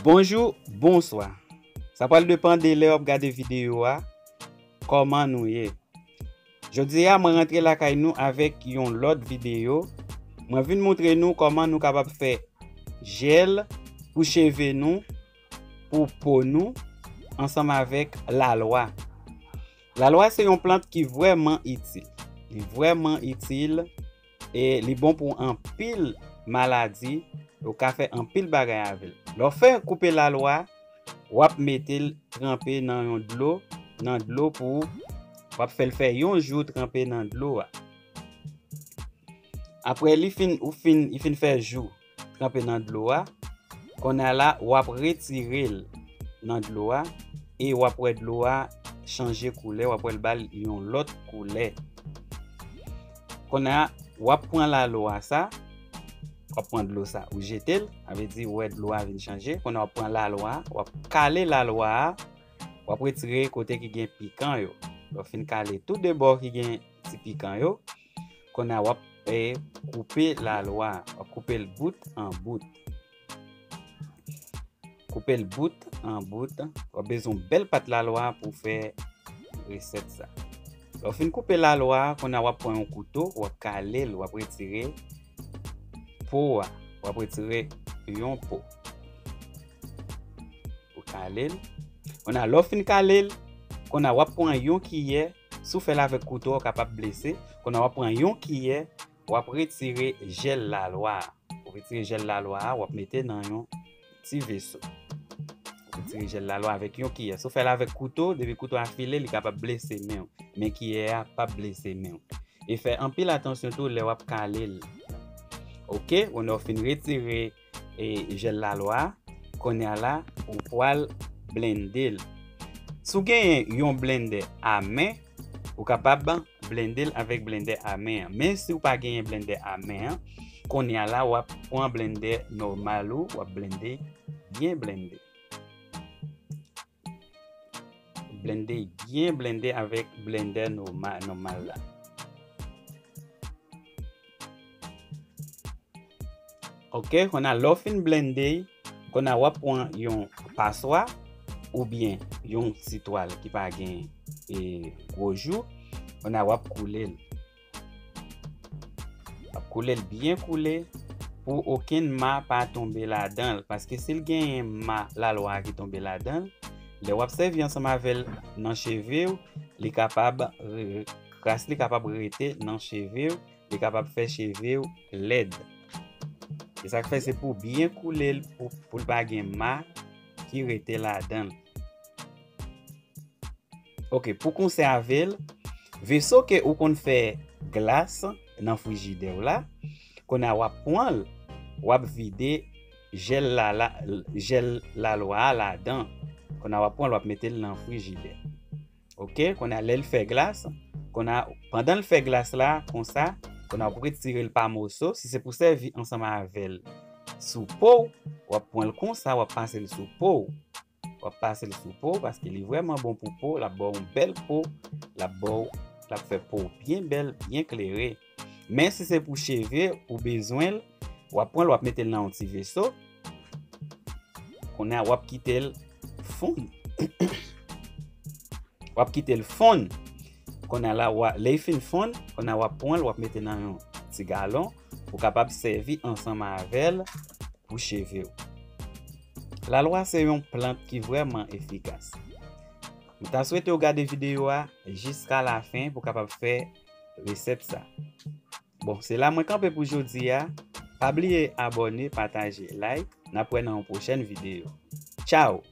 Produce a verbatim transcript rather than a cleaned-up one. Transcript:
Bonjou, bonswa. Sa pral depann de lè w ap gade videyo a, kòman nou ye. Jodi a, mwen rantre lakay nou avèk yon lòt videyo. Mwen vin montre nou kòman nou kapab fè jèl pou cheve nou, pou po nou, ansanm avèk lalwa. Lalwa se yon plant ki vrèman itil. Li vrèman itil e li bon pou anpil maladi. Ou ka fè anpil bagay avè l. Lè w fin koupe lalwa, w ap mete l tranpe nan yon dlo, nan dlo pou w ap fè l fè yon jou tranpe nan dlo a. Apre li fin, ou fin, li fin fè jou tranpe nan dlo a, kounye a la, w ap retire l nan dlo a e w ap wè dlo a chanje koulè, w ap wè l ba l yon lòt koulè. Kounye a, w ap pran lalwa sa, w ap pran dlo sa, ou jete l, sa vle di w wè dlo a vin chanje. Kounye a, w ap pran lalwa, w ap kale lalwa a, w ap retire kote ki gen pikan yo. Lè w fin kale tout de bò ki gen ti pikan yo, kounye a, w ap, eh, koupe lalwa, w ap koupe l bout an bout. Koupe l bout an bout. W ap bezwen yon bèl pat lalwa pou fè resèt sa. Lè w fin koupe lalwa, kounye a w ap pran yon kouto, w ap kale l, w ap retire po a. W ap retire yon po. Ou kale l. Kounye a, lè w fin kale l, kounye a w ap pran yon kiyè. Si w fè l avèk kouto, w kapab blese. Kounye a w ap pran yon kiyè, w ap retire jèl lalwa a. Ou retire jèl lalwa a, w ap mete nan yon ti veso. Ou retire jèl lalwa avèk yon kiyè. Si w fè l avèk kouto, depi kouto a afile, li kapab blese men w. Men kiyè a p ap blese men w. E fè anpil atansyon tou lè w ap kale l. Oke, kounye a w fin retire, e, jèl lalwa a, kounye a la, ou pral blende l. Si w genyen yon blendè a men, ou kapab blende l avèk blendè a men an. Men si w pa genyen blendè a men an, kounye a la, w ap pran blendè nòmal ou, w ap blende, byen blende. Blende, byen blende avèk blendè nòma-, nòmal la. Oke, kounye a lè w fin blende, kounye a w ap pran yon paswa oubyen yon ti twal ki pa gen, e, gwo jou, kounye a w ap koule l. W ap koule l byen koule pou okenn ma pa tonbe ladan l, paske si l genyen ma lalwa a ki tonbe ladan l, lè w ap sèvi ansanm avè l nan cheve w, li kapab re-, kras li kapab rete nan cheve w, li kapab fè cheve w lèd. E sa k fè se pou w byen koule l pou, pou l pa gen ma ki rete ladan l. Oke, pou konsève l, veso ke ou konn fè glas nan frijidè w la, kounye a w ap pran l, w ap vide jèl la, la, jèl lalwa a ladan. Kounye a w ap pran l, w ap mete l nan frijidè. Oke, kounye a lè l fè glas, kounye a, pandan l fè glas la, konsa, kounye a w ap retire l pa moso. Si se pou sèvi ansanm avè l sou po w, w ap pran l konsa, w ap pase l sou po w. W ap pase l sou po w, paske li vrèman bon pou po, l ap ba w yon bèl po, l ap ba w, l ap fè po w byen bèl, byen klere. Men si se pou cheve ou bezwen l, w ap pran l, w ap mete l nan yon ti veso. Kounye a, w ap kite l fonn. W ap kite l fonn. Kounye a la, w a, lè l fin fonn, kounye a w ap pran l, w ap mete nan yon ti galon pou w kapab sèvi ansanm avè l pou cheve w. Lalwa se yon plant ki vrèman efikas. M ta swete w gade videyo a jiska lafen pou w kapab fè resèt sa. Bon, se la mwen kanpe pou jodi a. Pa bliye abòne, pataje, like. N ap wè nan yon pwochèn videyo. Tchaw!